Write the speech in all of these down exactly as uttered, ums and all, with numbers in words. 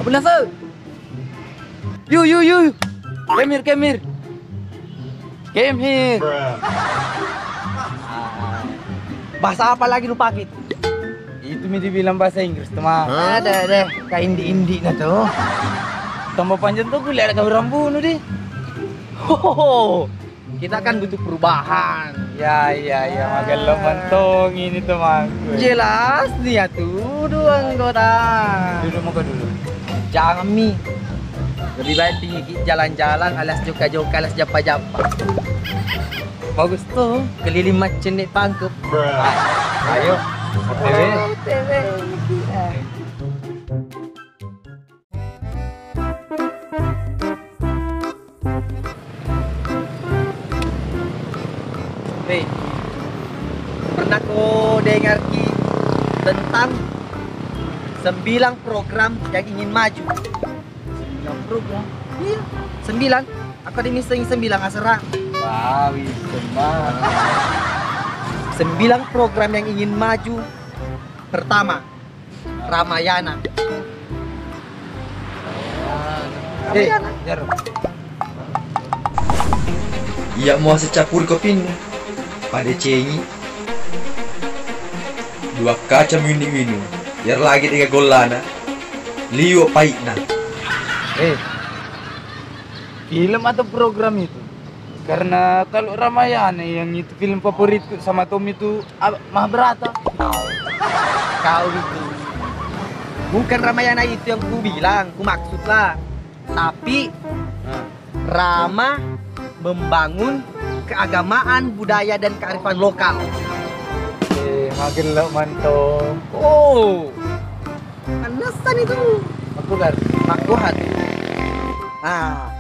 Bunasa. Yu, yu, yu. Come here, come here. Come here. Ah. Bahasa apa lagi lu pakai itu? Itu mi dibilang bahasa Inggris, teman. Ada deh. Kayak indi-indi na tuh. Tambah panjang tuh kuliah ada kau rambut deh. Hohoho. Kita kan butuh perubahan. Ya, ya, ya, magello mentong ini temanku. Jelas dia tuduh anggota. Duduk muka dulu. Jangan mi. Lebih baik pergi jalan-jalan alias joka-joka alias japa-japa. Bagus tuh, keliling macenne pangkep. Ayo, O T W. O T W. Hei, pernah ko dengarki tentang sembilan program yang ingin maju? Sembilan program? Iya, sembilan. Aku ada missing sembilan asera. Wow, itu mah. Sembilan program yang ingin maju. Pertama, Ramayana. Eh, Ramayana. Jaro. Iya, mau secampur kopinna. Pada cengi. Dua kaca mini-minu. Biar lagi tiga golana. Liu paitna. Eh, film atau program itu? Karena kalau Ramayana yang itu film favoritku sama Tommy itu, ah, Mahabharata. Kau itu. Bukan Ramayana itu yang ku bilang, ku maksud lah. Tapi Rama membangun keagamaan, budaya, dan kearifan lokal. Eh, magello manto. Oh, pantesan itu. Aku kan. Aku hati. Nah,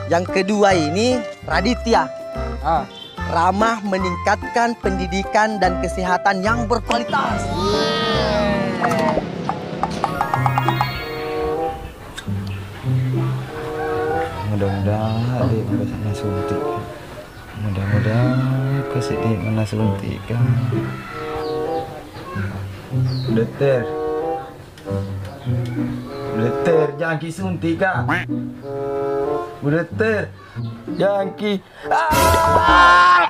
yang kedua ini Raditya. Ah. Ramah meningkatkan pendidikan dan kesehatan yang berkualitas. Mudah-mudahan dek, nggak usah nasuntik. Mudah-mudahan kasih dek mana suntik kan. Dokter. Dokter, jangan ki suntik kak. Bu Dokter, jangan ki. Ah!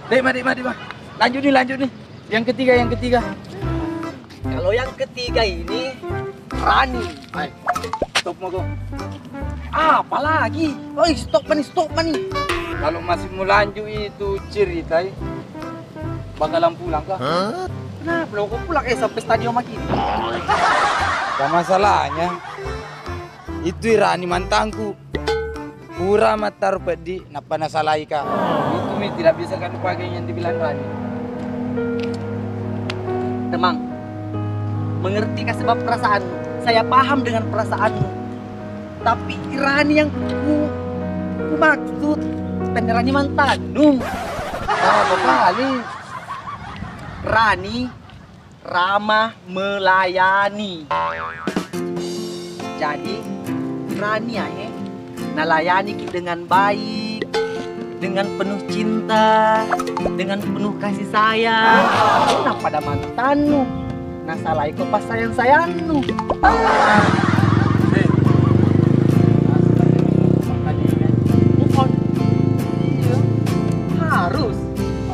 Dek, ma, dek, ma, dek, ma. Lanjut nih, lanjut nih. Yang ketiga, yang ketiga. Kalau yang ketiga ini Rani. Hai, stop mako. Apalagi? Oi, stop mani, stop mani. Kalau masih mau lanjut itu cerita, eh, bakalan pulang kah? Hah? Kenapa lo kok pulang, eh, sampai stadion lagi? Gak masalahnya. Itu Rani mantanku. Pura mattaro peddi, nappa nasalaika. Itu mi tidak bisa kami pakai yang dibilang Rani. Temang, mengertikah sebab perasaanmu? Saya paham dengan perasaanmu. Tapi Rani yang ku, ku maksud, bukan Rani mantanmu. Apa kali? Rani ramah melayani. Jadi, Rani ae nalayani ki dengan baik, dengan penuh cinta, dengan penuh kasih sayang. Kenapa ada mantanmu? Nasalai ko pas sayang-sayangmu. Ah. Eh. Move on. Iya. Harus.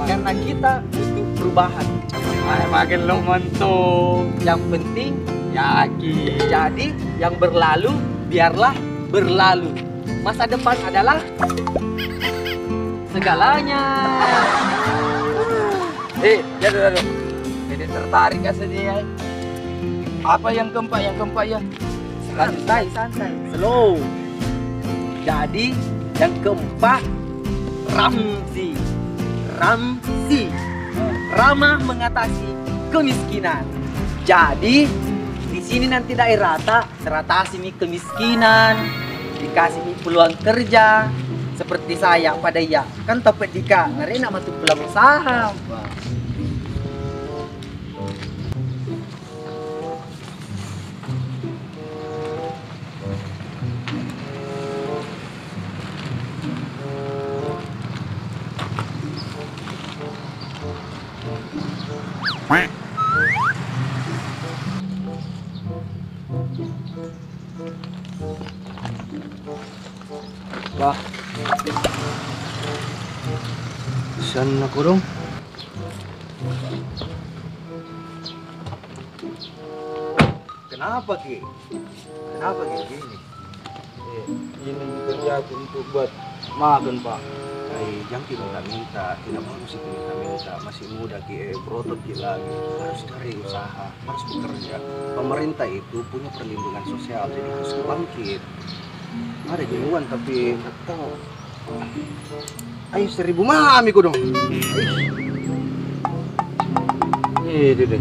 Karena kita butuh perubahan. Ai, magello mentong. Yang penting yakin. Jadi, yang berlalu biarlah berlalu. Masa depan adalah segalanya. Eh, jadu, jadu. Jadi tertarik rasanya ya. Apa yang keempat, yang keempat ya? Santai, santai, slow. Jadi, yang keempat, Ramzi. Ramzi. Ramah mengatasi kemiskinan. Jadi, di sini nanti daerah tak teratasi mi kemiskinan, dikasih mi peluang kerja, seperti saya pada iya. Kan topet dika, narena matu pulang usaha. Sanna kodong. Kenapa ki? Kenapa ki gini? Eh, ini kerja untuk buat makan, Pak. Ai, jangki minta-minta, tidak bagus itu minta-minta. Masih muda ki, eh, berotot ki lagi. Harus cari usaha, harus bekerja. Pemerintah itu punya perlindungan sosial, jadi harus bangkit. Ada jenuan tapi nggak tahu. Ayo, seribu mami kodong. Eh, deh, deh.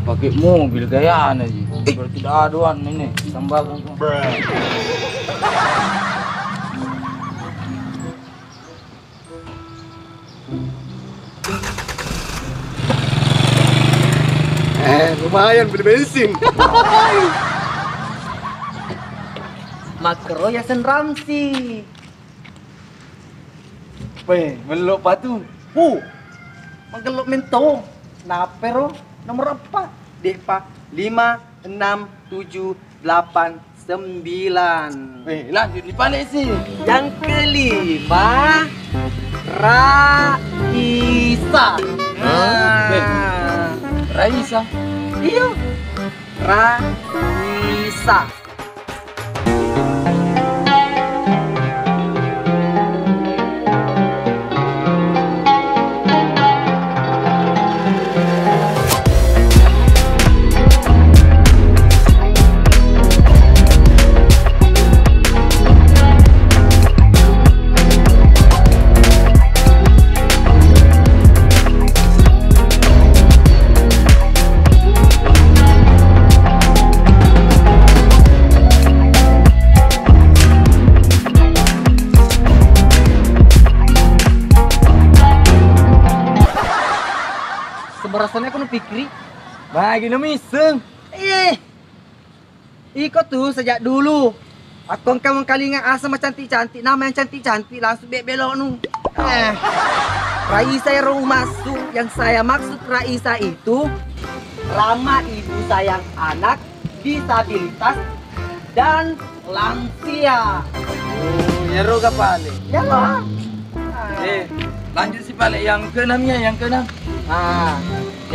Pakai mobil gayana ji. Berarti ada aduan ini, tambahan. Eh, lumayan beli bensin. Makkero yaseng Ramsi. Weh, mello patu. Hu, magello mentong. Napero nomor empat. Depa lima, enam, tujuh, delapan, sembilan. Weh, lanjut di pale si. Yang kelima, Raisa. Hah? Weh, Raisa. Iya. Raisa. Seberasanya aku pikiri. Bagi no miseng. Eh, iko tuh sejak dulu. Aku engkau mengkalinga asa macantik-cantik, nama yang cantik-cantik langsung bebelonu. Eh, Raisa ero umassu, yang saya maksud Raisa itu ramah ibu sayang anak, disabilitas, dan lansia. Oh, iyaro gapale. Iyaro. Eh, lanjut si pale yang keenam ya, yang keenam. Nah,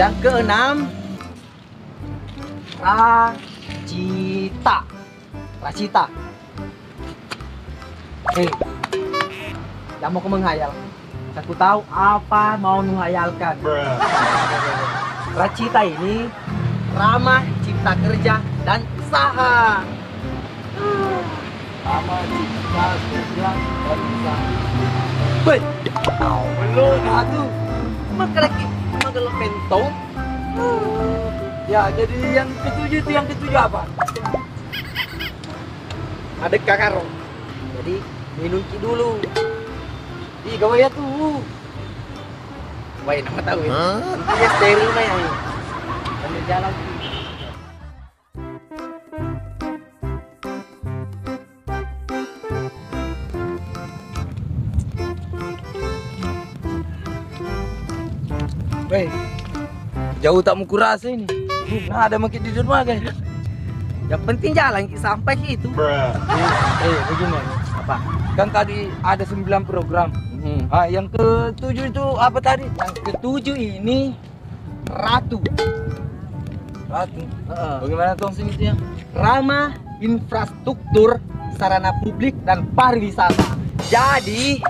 yang keenam, Racita. Racita. Hei, kamu kok menghayal? Aku tahu apa mau nuhayalkan. Racita ini ramah cipta kerja dan usaha. Ramah cipta kerja dan usaha. Woi, belum satu. Makan lagi, makan lo pentong. Ya, jadi yang ketujuh itu, yang ketujuh apa? Ada kakaro. Jadi minum ki dulu. Ih, gawai ya tuh. Wah, nama tahu ya. Hah? Intinya steril mah ya. Sambil jalan. Weh, jauh tak mukurasa ini. Nah, ada maki di rumah, guys. Yang penting jalan ki sampai ki itu. Eh, begini. Apa? Kan tadi ada sembilan program. Hmm. Ah, yang ketujuh itu apa tadi? Yang ketujuh ini Ratu. Ratu. Heeh. Bagaimana tuh maksudnya? Ramah infrastruktur, sarana publik, dan pariwisata. Jadi,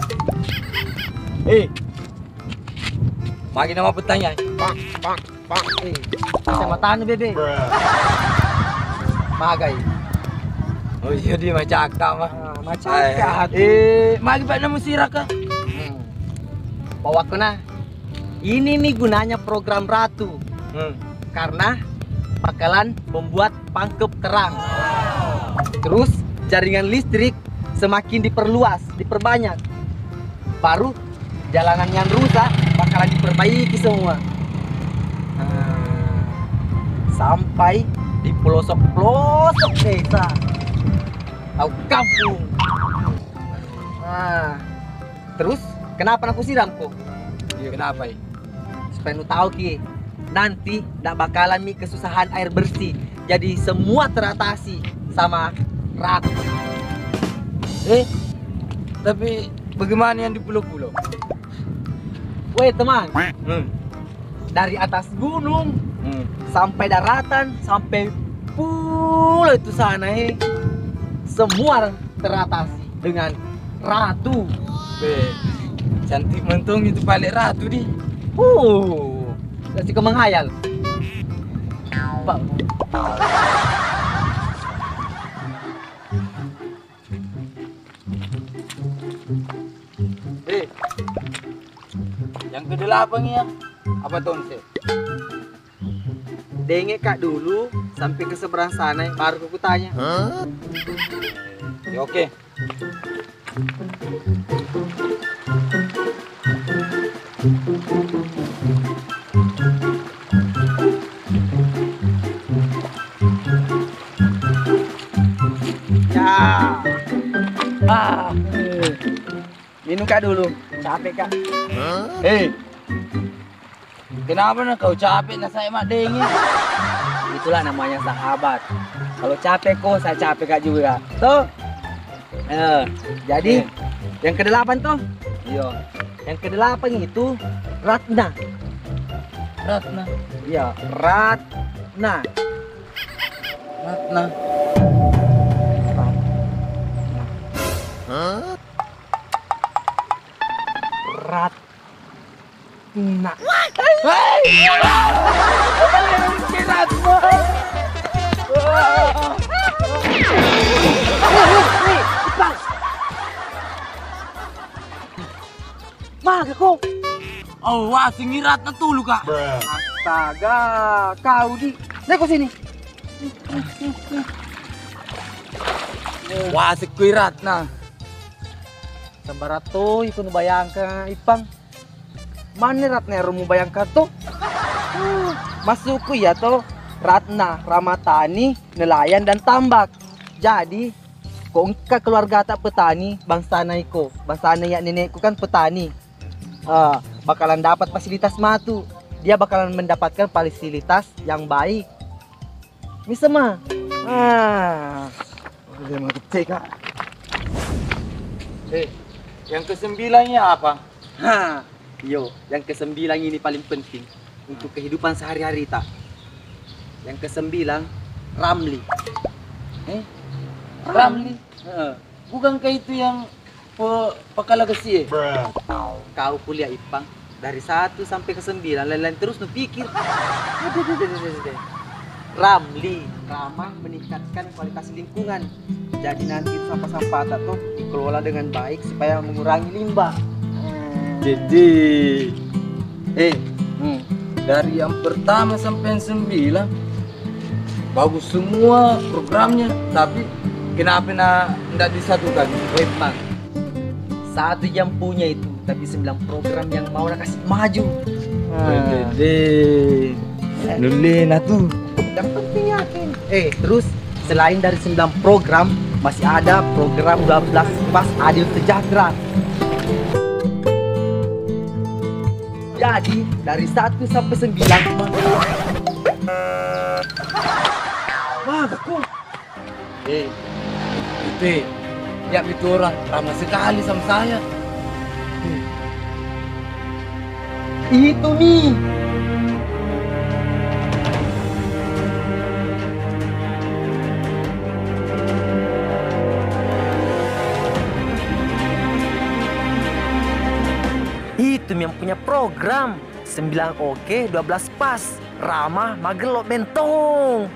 eh, bagi nama pertanyaan. Pak, pak, pak. Eh, saya matanu, Bebe. Magai. Oh iya, dia macaka mah. Ah, macaka. Eh, magi pak namu siraka. Hmm. Bawa kena. Ini nih gunanya program Ratu. Hmm. Karena bakalan membuat pangkep terang. Terus jaringan listrik semakin diperluas, diperbanyak. Baru jalanan yang rusak bakalan diperbaiki semua. Nah, sampai di pelosok-pelosok desa atau kampung. Nah, terus kenapa aku siram kok? Iya, kenapa, eh? Supaya nu tahu ki, nanti ndak bakalan mi kesusahan air bersih. Jadi semua teratasi sama Ratu. Eh, tapi Bagaimana yang di pulau-pulau? Weh, teman. Hmm. Dari atas gunung, hmm, sampai daratan, sampai pulau itu sana, eh. Semua teratasi dengan ratu. Beh, cantik mentong itu pale ratu di. Uh, kasih ke menghayal. Bang. Eh, yang kedelapan ya, apa tonse? Denge kak dulu sampai ke seberang sana, baru ku tanya. Ya, oke. Ya. Ah. Minum kak dulu, capek kak. Hei, kenapa nah kau capek nah saya mak dengin? Itulah namanya sahabat. Kalau capek kok, saya capek kak juga. Tuh. Eh, jadi yang kedelapan tuh. Iya. Yang kedelapan itu Ratna. Ratna. Iya, Ratna. Ratna. Ratna. Ratna. Hei! Ratna. Maga ko? Oh, wah, singiratna tulu, Kak. Astaga, kau di. Neko sini. Wah, sikuiratna. Sabaratto iko nu bayangkan, Ipang. Manne Ratna ero mubayangkan to? Maksudku iya to, Ratna, Ramatani, Nelayan, dan Tambak. Jadi, ko engka keluargata petani, bangsana iko, bangsana iya nenekku kan petani. Eh, bakalan dapat fasilitas matu. Dia bakalan mendapatkan fasilitas yang baik. Misal ma. Ah. Udah mau kecil, Kak. Eh, yang kesembilannya apa? Ha, yo, yang kesembilan ini paling penting untuk kehidupan sehari-hari ta. Yang kesembilan, Ramli. Eh? Ramli? Heeh. Bukankah itu yang pe-, pekala besi, eh? Kau kuliah Ipang dari satu sampai ke sembilan, lain-lain terus nu pikir. Ramli, ramah, meningkatkan kualitas lingkungan. Jadi nanti sampah-sampah tak tuh dikelola dengan baik supaya mengurangi limbah. Jadi, eh, hmm, dari yang pertama sampai yang sembilan, bagus semua programnya, tapi kenapa na ndak disatukan? Weh, Bang. Satu yang punya itu, tapi sembilan program yang mau na kasih maju. Ah. Wede. Nulle na tu. Yang penting yakin. Eh, terus selain dari sembilan program, masih ada program dua belas pas adil sejahtera. Jadi, dari satu sampai sembilan. Wah, aku. Eh, itu, eh. Tiap itu orang ramah sekali sama saya. Itu mi. Itu mi yang punya program. Sembilan oke, dua belas pas. Ramah, magello, bentong.